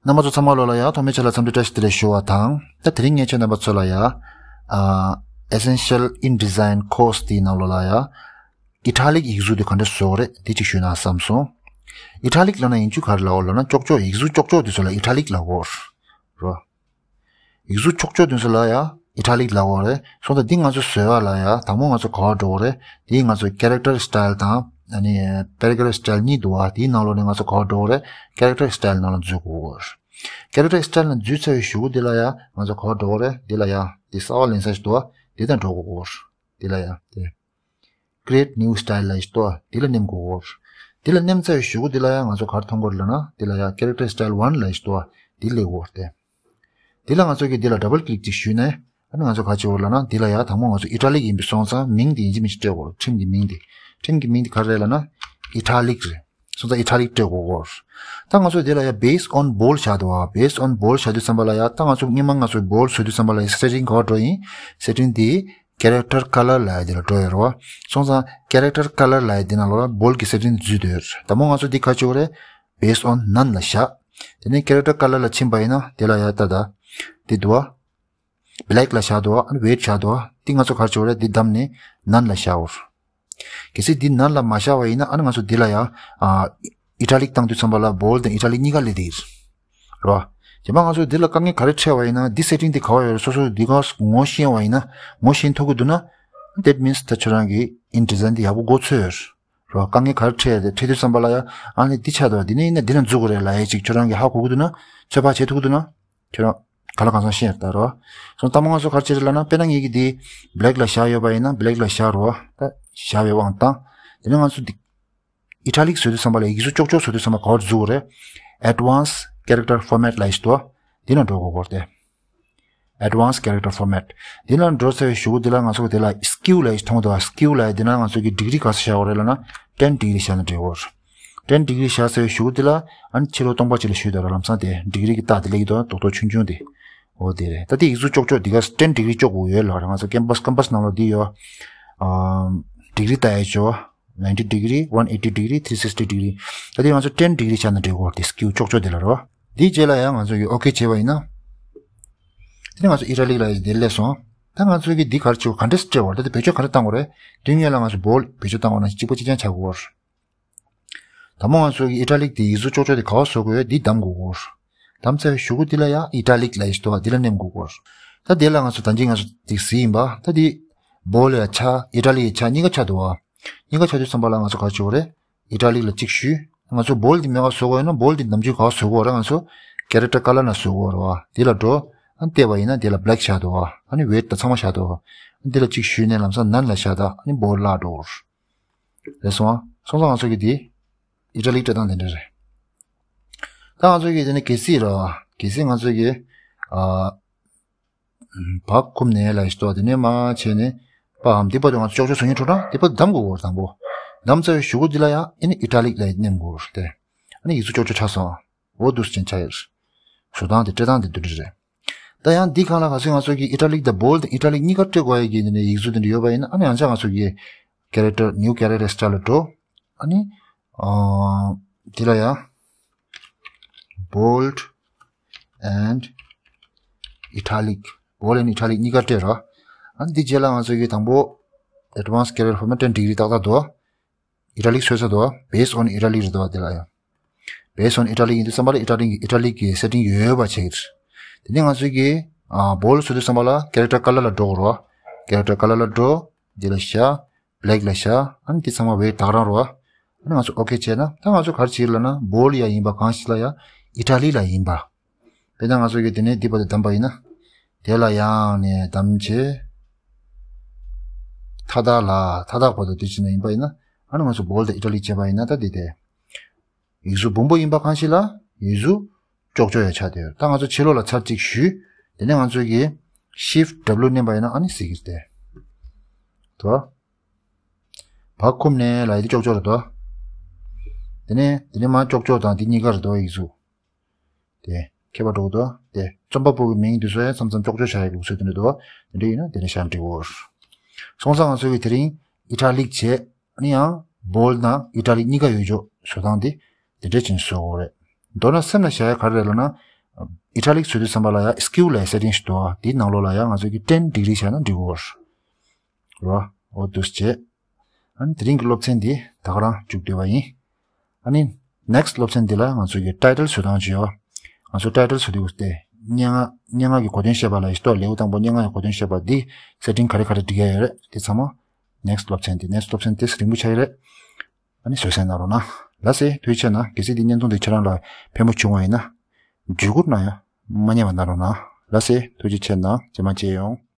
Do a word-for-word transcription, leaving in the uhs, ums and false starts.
རྣམ་པ་ཚོ་ཚང་མ་ལོ་ལ་ཡ་ཐོག་མའི་ཆ་ལ་འཚམས་འདྲི་བཀྲ་ཤིས་བདེ་ལེགས་ཞུ་བ་དང་། ད་དེ་རིང་ངས་ཁྱེད་རྣམ་པ་ཚོ་ལ་ཡ་ཨ་Essential InDesign Course དེའི་ནང་ལོ་ལ་ཡ་ཨི་ཊ་ལིག་ཡིག་གཟུགས་དེ་ག་འདྲ་བཟོ་དགོས་རེད་དེ་གཅིག་ཞུས་ན་བསམ་སོང་། ཨི་ཊ་ལིག་ལབ་ན་ཡིན་རྒྱུ་ག་རེ་ལབ་དགོས་ལབ་ན་ཀྱོག་ཀྱོག་ཡིག་གཟུགས་ཀྱོག་ཀྱོག་དེ་ཚོ་ལ་ཨི་ཊ་ལིག་ལབ་དགོས་རེད། ཡིག་གཟུགས་ཀྱོག་ཀྱོག་དེ་ཚོ་ལ་ཡ་ཨི་ཊ་ལིག་ལབ་དགོས་རེད། སོང་ཙང་འདི་ང་ཚོ་བཟོས་པ་ལ་ཡ་དང་པོ་ང་ཚོ་ག་པར་འགྲོ་དགོས་རེད། དེ་ང་ཚོ་character style དང་ཨ་ནི་paragraph style གཉིས་འདུག་བ། དེའི་ནང་ལོགས་ནས་ང་ཚོ་ག་པར་འགྲོ་དགོས་རེད། character style ནང་ལ་འཛུལ་དགོས་རེད། character style ནང་འཛུལ་ཚར་བའི་གཞུག་གུ་འདི་ལ་ཡ་ང་ཚོ་ག་པར་འགྲོ་དགོས་རེད། འདི་ལ་ཡ་འདི་གསར་པ་ལེན་ས་ཞིག་འདུག་བ། འདི་དང་འགྲོ་དགོས་རེད། འདི་ལ་ཡ་དེ། Create new style ལབ་ཡག་ཅིག་འདུག་བ། འདི་ལ་ནེམ་དགོས་གོ། འདི་ལ་ནེམ་ཚར་བའི་གཞུག་གུ་འདི་ལ་ཡང་ང་ཚོ་ག་རེ་མཐོང་གི་ཡོད་ལབ་ན། འདི་ལ་ཡང་character style one ལབ་ཡག་ཅིག་འདུག་བ། འདི་སླེབས་ཡོད་རེད། འདི་ལ་ང་ཚོ་གིས་འདི་ལ་double click ཅིག་ཞུས་ནས། ཨ་ནི་ང་ཚོ་ག་རེ་བྱེད་དགོས་ལབ་ན། འདི་ལ་ཡང་དང་པོ་ང་ཚོ་italic ཡིན་པ་སོང་ཙང་མིང་འདི་ཡིན་གཅིག་མིན་གཅིག་སྤྲད་དགོས་རེད། ཁྲིམས་ཀྱི་མིང་འདི། ཁྲིམས་ཀྱི་མིང་འདི་ག་རེ་རེད་ལབ་ན། italic རེད། སོང་ཙང་italic སྤྲད་དགོས་གོ། ད་ང་ཚོ་འདི་ལ་ཡང་based on bold བཞག་འདུག་བ། based on bold བཞག་དུས་ཙམ་པ་ལ་ཡང་ད་ང་ཚོ་སྔོན་མ་ང་ཚོ་bold བཟོ་དུས་ཙམ་པ་ལ་ཡང་setting ག་པར་འགྲོ་ཡིན། setting འདི་character color ལབ་ཡག་འདི་ལ་འགྲོ་ཡོད་རེད་བ། སོང་ཙང་character color ལབ་ཡག་འདི་ནང་ལོགས་ལ་bold གི་setting འདི་འཛུལ་སྡོད་ཡོད་རེད། དང་པོ་ང་ཚོ་འདི་ག་རེ་བྱེད་དགོས་རེད། based on none ལ་བཞག་དེ་ནས་character color ལ་ཕྱིན་པ་ཡིན་ན་དེ་ལ་ཡ་ལྟ་ད། འདི་འདུག་བ། black ལ་བཞག་འདུག་བ། ཨ་ནི་weight བཞག་འདུག་བ། འདི་ང་ཚོ་ག་རེ་བྱེད་དགོས་རེད། འདི་བདམས་ནས་none ལ་བཞག་འོར། གལ་སྲིད་འདི་none ལ་མ་བཞག་པ་ཡིན་ན་ཨ་ནི་ང་ཚོ་འདི་ལ་ཡ་ཨ་italic བཏང་དུས་ཙམ་པ་ལ་bold དང་italic གཉིས་ཀ་སླེབས་བསྡད་ཀྱི་རེད། རེད་བ། རྗེས་མ་ང་ཚོ་འདི་ལ་དཀའ་ངལ་ག་རེ་འཕྲད་པ་ཡིན་ན། འདི་setting འདི་ག་པར་ཡོད་རེད། སོ་སོ་འདི་ག་ངོ་ཤེས་པ་ཡིན་ན། ངོ་ཤེས་ཐུབ་ཀྱི་འདུག་ན། that means ད་ཁྱོད་རང་གི་InDesign འདི་ཡག་པོ་འགོ་ཚུགས་ཡོད་རེད། རེད་བ། དཀའ་ངལ་ག་རེ་འཕྲད་དེ་འཕྲད་དུས་ཙམ་པ་ལ་ཡ་ཨ་ནི་འདི་ཆགས་འདུག་འདི་ནས་ཡིན་ན་འདི་ལ་འཛུལ་དགོས་རེད་ལབ་ཡག་ཅིག་ཁྱོད་རང་གིས་ཧ་གོ་གི་འདུག་ན། ཚོད་དཔག་བྱེད་ཐུབ་ཀྱི་འདུག་ན། ཁྱོད་རང་ག་ལ་གང་འཚམ་ཤེས་ཡོད་ད་རེད་བ། སོང་ཙང་ད་མ་ང་ཚོ་ག་རེ་བྱེད་རེད་ལབ་ན། དཔེར་ན་ངེད་ཀྱིས་འདི་black ལ་བཞག་ཡོད་པ་ཡིན་ན་black ལ་བཞག་རེད་བ། ད་བཞག་པའི་དབང་བཏང་། དེ་ནས་ང་ཚོ་འདི་italic བཟོ་དུས་ཙམ་པ་ལ་ཡིག་གཟུགས་ཀྱོག་ཀྱོག་བཟོ་དུས་ཙམ་པ་ག་པར་འཛུལ་དགོས་རེད། advanced character format ལབ་ཡག་ཅིག་འདུག་བ། འདི་ནང་འགྲོ་དགོས་གོ་རེད་དེ། advanced character format འདི་ནང་འགྲོ་ཚར་བའི་གཞུག་གུ་འདི་ལ་ང་ཚོ་འདི་ལ་skew ལབ་ཡག་ཅིག་མཐོང་འདུག་བ། skew ལབ་ཡག་འདི་ན་ང་ཚོ་གིས་degree ག་ཚོད་བཞག་དགོས་རེད་ལབ་ན། ten degree བཞག་ན་འགྲིག་གོ། ten degree བཞག་ཚར་བའི་གཞུག་གུ་འདི་ལ་ཨ་ནི་ཕྱི་ལོགས་སྟོང་པ་ཅིག་ལ་བཞུགས་དང་ར། ལམ་སང་དེ་degree གི་རྟགས་དེ་སླེབས་ཀྱི་འདུག་རྡོག་རྡོག་ཆུང་ཆུང་དེ། འོ་དེ་རེད། ད་དེ་ཡིག་གཟུགས་ཀྱོག་ཀྱོག་འདི་ག་ten degree ཀྱོག་དགོས་ཡོད་ལབ་རེད། ང་ཚོ་canvas canvas ནང་ལ་འདི་ཡོད། ཨ་degree ལྟ་ཡག་ཅིག་ཡོད། ninety degree, one eighty degree, three sixty degree. ད་དེ་ང་ཚོ་ten degree བཞག་ན་འགྲིག་གོ། དེ་skew ཀྱོག་ཀྱོག་དེ་ལ་རེད་བ། དེའི་རྗེས་ལ་ཡང་ང་ཚོ་གིས་okay བྱས་པ་ཡིན་ན། དེ་ནས་ང་ཚོ་italic ལ་དེ་སླེབས་སོང་། ད་ང་ཚོ་གིས་འདི་ག་རེ་བྱེད་དགོས། ག་འདྲས་སྤྲད་དགོས། ད་དེ་བེད་སྤྱོད་ག་རེ་བཏང་དགོས་རེད། དུས་སྔོན་ལ་ང་ཚོ་bold བེད་སྤྱོད་བཏང་དགོས་ན་གཅིག་པ་གཅིག་རྐྱང་ཆགས་དགོས། དང་པོ་ང་ཚོ་གིས་italic དེ་ཡིག་གཟུགས་ཀྱོག་ཀྱོག་དེ་ག་པར་བཟོ་དགོས་འདི་གདམ་དགོས་གོ། གདམ་ཚར་བའི་གཞུག་གུ་འདི་ལ་ཡང་italic ལབ་ཡག་ཅིག་འདུག་བ། འདི་ལ་ནེམ་དགོས་གོ། ད་དེ་ལ་ང་ཚོ་ད་གིན་ང་ཚོ་དེ་གཟིགས་ཡིན་པ། ད་དེ་bold ཡང་ཆགས་italic ཡང་ཆགས། གཉིས་ཀ་ཆགས་འདུག་བ། གཉིས་ཀ་ཆགས་དུས་ཙམ་པ་ལ་ང་ཚོ་ག་རེ་བྱེད་དགོས་རེད། italic ལ་གཅིག་ཞུས། ང་ཚོ་bold འདི་མེད་པ་བཟོ་དགོས་ཡོད་ན་bold འདི་ནམ་རྒྱུན་ག་པར་བཟོ་དགོས་རེད། ང་ཚོ་character color ནང་བཟོ་དགོས་རེད་བ། དེ་ལ་འགྲོ། ཨ་ནི་བལྟས་པ་ཡིན་ན་དེ་ལ་black བཞག་འདུག་བ། ཨ་ནི་weight དང་ཚང་མ་བཞག་འདུག་བ། ཨ་ནི་དེ་ལ་གཅིག་ཞུས་ནས་ལམ་སང་none ལ་བཞག་ད། ཨ་ནི་bold བརླག་འགྲོ་གི་རེད། རེད་སོང་ཨ། སོང་ཙང་ང་ཚོ་གི་དེ་italic སྤྲད་སྟངས་དེ་འདྲ་རེད། ད་ང་ཚོ་གི་དེ་ནས་གལ་སྲིད་རེད་བ། གལ་སྲིད་ང་ཚོ་གི་ཨ་vacuum ནས་ལབ་ཡག་ཅིག་འདུག་བ། དེ་ནས་མར་བྱས་ནས་པའམ་དེ་བར་དུ་ང་ཚོ་ཀྱོག་ཀྱོག་བཟོ་སྙིང་བྲོ་དྲགས། དེ་བར་དུ་གདམ་དགོས་གོ། དང་པོ་གདམ་ཚར་བའི་གཞུག་གུ་འདི་ལ་ཡང་ཨ་ནི་italic ལ་ནེམ་དགོས་རེད་དེ། ཨ་ནི་ཡིག་གཟུགས་ཀྱོག་ཀྱོག་ཆགས་སོང་། འོ་འདུག་སེ་ཅན་ཆགས་ཡོད་རེད། བཟོ་སྟངས་དེ་སྤྲད་སྟངས་དེ་འདི་འདྲ་རེད། ད་ཡང་འདི་སྒང་ལ་གལ་སྲིད་ང་ཚོ་གི་italic དང་bold དང་italic གཉིས་ཀ་སྤྲད་དགོས་ཡག་གི་འདི་ནས་ཡིག་གཟུགས་འདི་འདྲ་ཡོད་པ་ཡིན་ན། ཨ་ནི་ཡང་བསྐྱར་ང་ཚོ་གི་character new character style ལ་འགྲོ། ཨ་ནི་ཨ་འདི་ལ་ཡང་bold and italic bold and italic གཉིས་ཀ་སྤྲད་རོགས། ཨ་ནི་འདི་རྗེས་ལ་ང་ཚོ་གི་དང་པོ་advanced character format ten degree ཏག་ཏག་འདུག italic བཟོས་ཚར་འདུག based on italic རེད་འདུག་བ། དེ་ལ་ཡང་based on italic ཡིན་དུས་ཙམ་པ་ལ་italic italic གི་setting ཡོད་པ་བྱེད་ཀྱི་རེད། དེ་ནས་ང་ཚོས་ཀྱི་ཨ་bold བཟོ་དུས་ཙམ་པ་ལ་character color ལ་འགྲོ་དགོས་རེད་བ། character color ལ་འགྲོ། འདི་ལ་བཞག black ལ་བཞག་ཨ་ནི་འདི་ཚང་མ་weight དག་རང་རེད་བ། ཨ་ནི་ང་ཚོ་okay བྱས་ན། ད་ང་ཚོ་ག་རེ་བྱེད་ཀྱི་ལབ་ན་bold ཡ་ཡིན་པ་གང་ཞིག་ལ་ཡ་italic ལ་ཡིན་པ། དཔེར་ན་ང་ཚོ་གིས་དེ་ནས་འདི་བར་དུ་བདམས་པ་ཡིན་ན། དེ་ལ་ཡང་ནས་བདམས་བྱས། མཐའ་དག་ལ་མཐའ་དག་བར་དུ་དེ་བྱས་ན་ཡིན་པ་ཡིན་ན། ཨ་ནི་ང་ཚོ་bold དང་italic བྱས་པ་ཡིན་ན་ད་འདི་དེ། ཡིག་གཟུགས་སྦོམ་པོ་ཡིན་པ་གང་ཞིག་ལ་ཡིག་གཟུགས་ཀྱོག་ཀྱོག་ཡ་ཆགས་བསྡད་ཡོད། ད་ང་ཚོ་ཕྱི་ལོགས་ལ་ཚར་གཅིག་ཞུས། དེ་ནས་ང་ཚོ་གིས་shift W མནན་པ་ཡིན་ན་ཨ་ནི་གཟིགས་ཀྱི་རེད་དེ། དོ། vacuum ནས་ལབ་ཡག་དེ་ཀྱོག་ཀྱོག་རེད་དོ། དེ་ནས་དེ་ནས་མར་ཀྱོག་ཀྱོག་དང་དེ་གཉིས་ཀ་རེད་དོ་ཡིག་གཟུགས། དེ་ཁྱད་པར་འགྲོ་གི་འདུག་དེ་རྩོམ་པ་པོ་གི་མིང་འདི་ཚོ་ཡང་མཚམས་མཚམས་ཀྱོག་ཀྱོག་བྱ་ཡག་གི་ལུགས་སྲོལ་དེ་འདྲ་འདུག་དེ་འདྲ་ཡིན་ན་དེ་འདྲ་བྱས་ན་འགྲིག་གི་རེད། སོང་ཙང་ང་ཚོ་གིས་དེ་རིང་italic བྱས། ཨ་ནི་ཡང་bold དང་italic གཉིས་ཀ་ཡོད་ཆོག་བཟོ་སྟངས་དེ་དེ་འདྲ་བྱས་ནས་བཟོ་དགོས་རེད། མདོར་ན་སེམས་ལ་བཞག་ཡག་ག་རེ་རེད་ལབ་ན། ཨིཊ་ལིག་བཟོ་དུས་ཙམ་པ་ལ་ཡ་སི་ཀིའུ་ལ་སེ་ཊིང་ཞིག་འདུག་དེའི་ནང་ལོགས་ལ་ཡ་ང་ཚོ་གི་ཊེན་ཌི་གྷི་རི་བྱས་ན་འགྲིག་གི་རེད། རོ། འོ་འདུག་སེ་བྱས། ཨ་ནི་དེ་རིང་གི་སློབ་ཚན་འདི་ད་ག་རང་མཇུག་བསྡུས་པ་ཡིན། ཨ་ནི་ནེག་སི་སློབ་ཚན་འདི་ལ་ང་ཚོ་གི་ཊའི་ཊལ་བཟོ་སྟངས་ཅིག་ཡོད། ང་ཚོ་ཊའི་ཊལ་བཟོ་དུས་དེ་སྙན་ངག་སྙན་ངག་གི་གོ་དོན་བཤད་པ་ལ་ཡིན་ཏོ། ལེའུ་དང་པོ་སྙན་ངག་གི་གོ་དོན་བཤད་པ་འདི་སེ་ཊིང་ག་རེ་ག་རེ་སྒྲིག་ཡ་ཡོད་རེད། དེ་ཚང་མ་ནེག་སི་སློབ་ཚན་འདི་ནེག་སི་སློབ་ཚན་དེ་རིང་པོ་ཆགས་ཡོད་རེད། ཨ་ནི་བཟོད་བསྲན་གནང་རོགས་གནང་། ལགས་སེ། ཐུགས་རྗེ་ཆེ་གནང་། གལ་སྲིད་འདི་བརྙན་ཐུང་འདི་ཁྱེད་རང་ལ་ཕན་པོ་བྱུང་བ་ཡིན་ན་བརྒྱུད་སྐུར་གནང་ཡ་མ་བསྙེལ་བ་གནང་རོགས་གནང་། ལགས་སེ། ཐུགས་རྗེ་ཆེ་གནང་། རྗེས་མ་མཇལ་ཡོང་།